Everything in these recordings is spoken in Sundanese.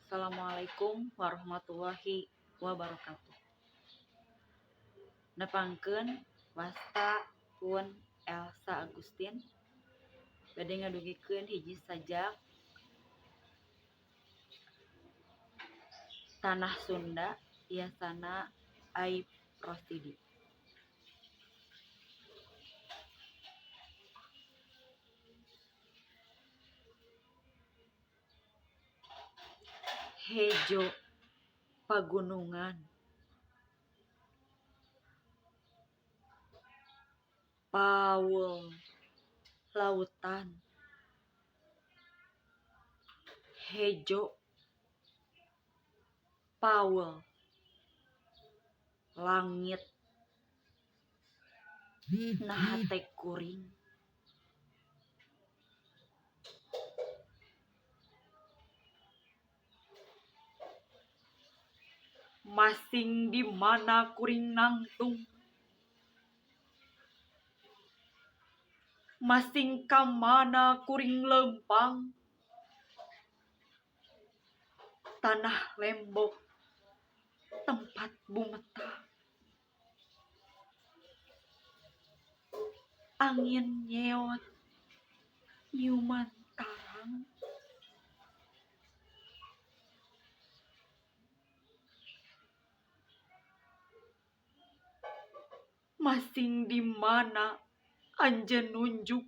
Assalamualaikum warahmatullahi wabarakatuh. Nepangkeun wasta pun Elsa Agustin bade ngadugikeun hiji sajak Tanah Sunda Yasana Aip Rosidi. Hejo pagunungan Paul lautan Hejo Paul langit na hate kuring. Masing di mana kuring nangtung, masing ka mana kuring leumpang, tanah lembok tempat bumeta, angin nyeot nyiuman tarang. Masing di mana anjeun nunjuk,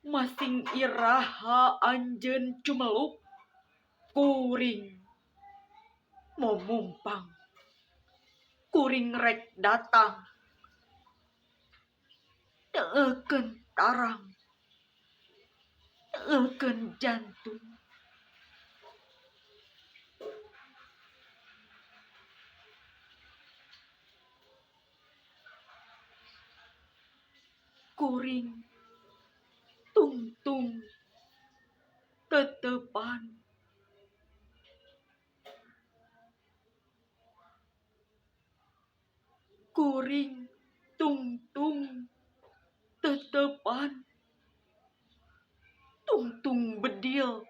masing iraha anjeun cumeluk, kuring momumpang, kuring rek datang, teukeun tarang, teukeun jantung. Kuring tungtung tetepan, kuring tungtung tetepan, tungtung bedil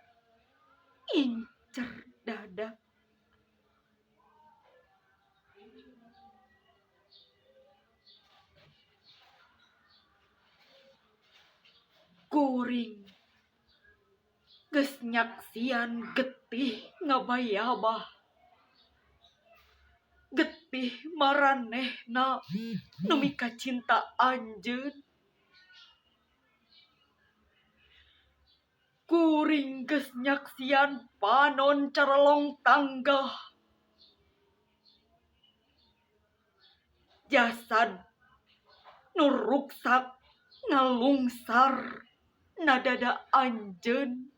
incer dada. Kuring geus nyaksian getih ngabayabah, getih maranehna nu mikacinta anjeun. Kuring geus nyaksian panon carelong tanggah, jasad nu ruksak ngalungsar na dada anjeun.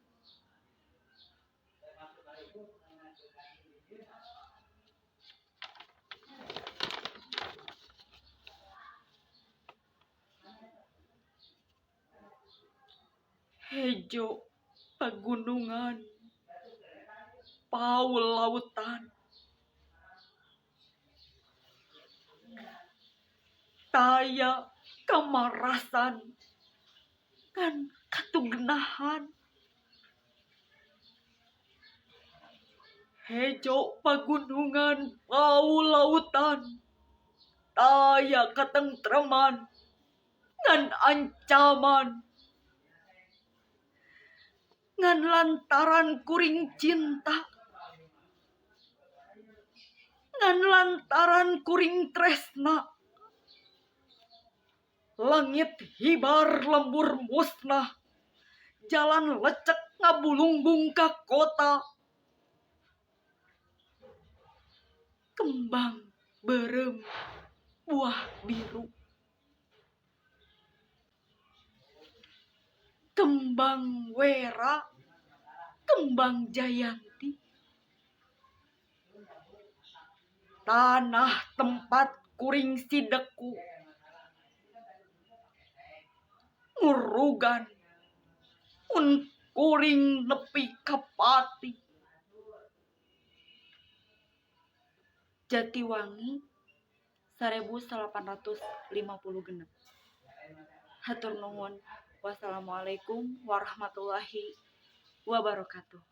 Hejo pagunungan, paul lautan, taya kamarasan ngan katugenahan. Hejo pagunungan, paul lautan, taya katengtreman ngan ancaman, ngan lantaran kuring cinta, ngan lantaran kuring tresna. Langit hibar lembur musnah, jalan lecek ngabulunggung ka kota. Kembang beureum buah biru, kembang wera, kembang jayanti. Tanah tempat kuring sideku ngurugan mun kuring nepi ka pati. Jatiwangi 1856. Hatur nuhun. Wassalamualaikum warahmatullahi wabarakatuh.